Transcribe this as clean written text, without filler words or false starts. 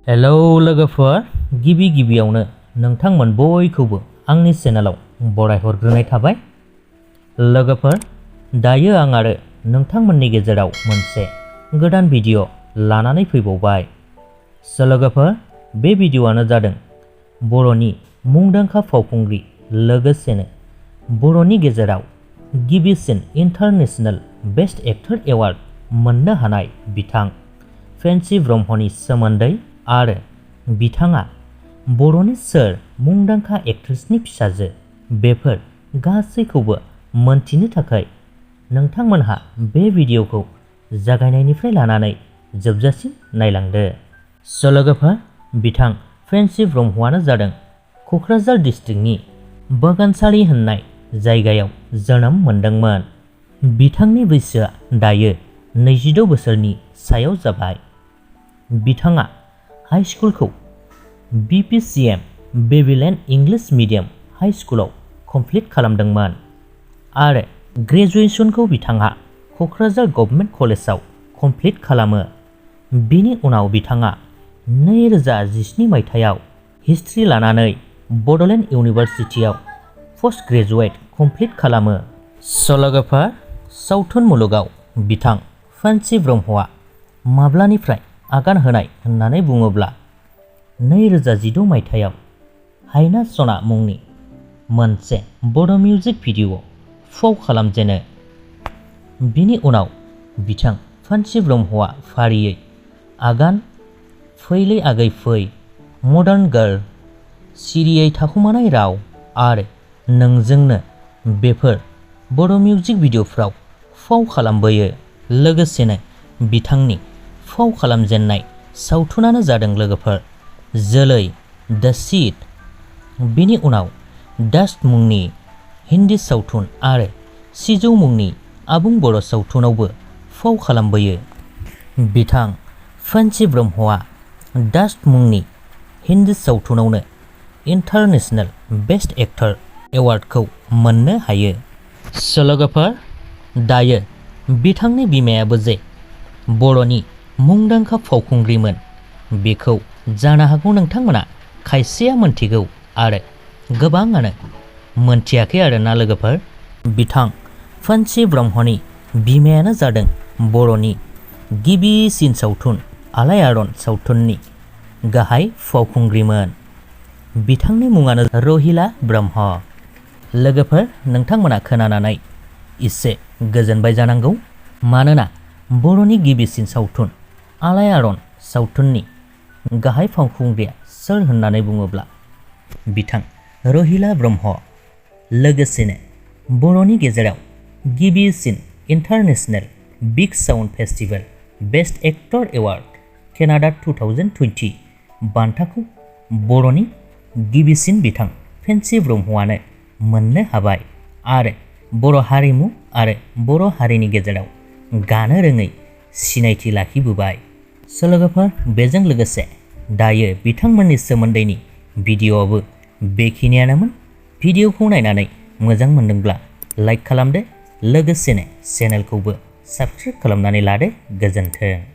Hello लोगोफोर, गिबियावनो नोंथांमोन बयखौबो आंनि चेनेलाव बरायहरग्रोनाय थाबाय। लोगोफोर, दायो आं आरो नोंथांमोननि गेजेराव मोनसे गोदान भिडिअ लानानै फैबावबाय। लोगोफोर, बे भिडिअआनो जादों बर'नि मुंदांखा फावखुंग्रि लोगोसेनो बर'नि गेजेराव गिबिसिन इन्टारनेशनेल बेस्ट एक्टर एवार्ड मोननो हानाय बिथां पेन्सि ब्रह्मनि सोमोन्दै आरो बिथाङा बर'नि सोर मुंदांखा एक्ट्रेसनि फिसाजो, बेफोर गासैखौबो मोनथिनो थाखाय नोंथांमोनहा बे भिडिअखौ जागायनायनिफ्राय लानानै जोबजासिम नायलांदो। लोगोफोर, बिथां पेन्सि ब्रह्मआनो जादों क'क्राझार डिस्ट्रिक्टनि बागानसारि होननाय जायगायाव जोनोम मोनदोंमोन। बिथांनि बैसोआ दायो 26 बोसोरनि सायाव जाबाय। बिथाङा हाइ स्कुलखौ BPCM बेबीलेन्ड इंलिश मीडियम हाइ स्कुलाव कमप्लिट खालामदोंमोन आरो ग्रेजुएशनखौ बिथाङा क'क्राझार गभर्नमेन्ट कलेजाव कमप्लिट खालामो। बिनि उनाव बिथाङा 2017 मायथाइयाव हिस्ट्री लानानै बड'लेण्ड इउनिभार्सिटियाव पोस्ट ग्रेजुएट कमप्लिट खालामो। लोगोफोर, सावथुन मुलुगाव बिथां पेन्सि ब्रह्मआ माब्लानिफ्राय आगान होनाय होननानै बुङोब्ला 2016 मायथाइयाव हायना सना मुंनि मोनसे बड' मिउजिक भिडिअ फाव खालामजेनो। बिनि उनाव बिथां पेन्सि ब्रह्मआ फारियै आगान फैलै आगै फै, मडार्न गार्ल, सिरियै थाखुमानाय राव आरो नोंजोंनो बेफोर बड' मिउजिक भिडिअफ्राव फाव खालामबोयो। लोगोसेनो बिथांनि फाव खालामजेननाय सावथुनानो जादों लोगोफोर जोलै द सीड। बिनि उनाव डास्ट मुंनि हिन्दी सावथुन आरो सिजौ मुंनि आबुं बर' सावथुनावबो फाव खालामबोयो। बिथां पेन्सि ब्रह्मआ डास्ट मुंनि हिन्दी सावथुनावनो इन्टारनेशनेल बेस्ट एक्टर एवार्डखौ मोननो हायो। लोगोफोर, दायो बिथांनि बिमायाबो जे बर'नि मुंदांखा फावखुंग्रिमोन, बेखौ जानो हागौ नोंथांमोना खायसेया मोनथिगौ आरो गोबाङानो मोनथियाखै आरोना लोगोफोर। बिथां पेन्सि ब्रह्मनि बिमायानो जादों बर'नि गिबिसिन सावथुन आलायारन सावथुननि गाहाय फावखुंग्रिमोन। बिथांनि मुङानो रहिला ब्रह्म। लोगोफोर, नोंथांमोना खोनानानै एसे गोजोनबाय जानांगौ, मानोना बर'नि गिबिसिन सावथुन आलायारन सावथुननि गाहाय फावखुंग्रिया सोर होननानै बुङोब्ला बिथां रहिला ब्रह्म। लोगोसेनो बर'नि गेजेराव गिबिसिन international big sound festival best actor award Canada 2020 बान्थाखौ बर'नि गिबिसिन बिथां पेन्सि ब्रह्मआनो मोननो हाबाय आरो बर' हारिमु आरो बर' हारिनि गेजेराव गानो रोङै सिनायथि लाखिबोबाय। लोगोफोर, बेजों लोगोसे दायो बिथांमोननि सोमोन्दैनि भिडिअआबो बेखिनियानोमोन। भिडिअखौ नायनानै मोजां मोनदोंब्ला लाइक खालामदो, लोगोसेनो चेनेलखौबो साबस्क्राइब खालामनानै लादो। गोजोन्थों।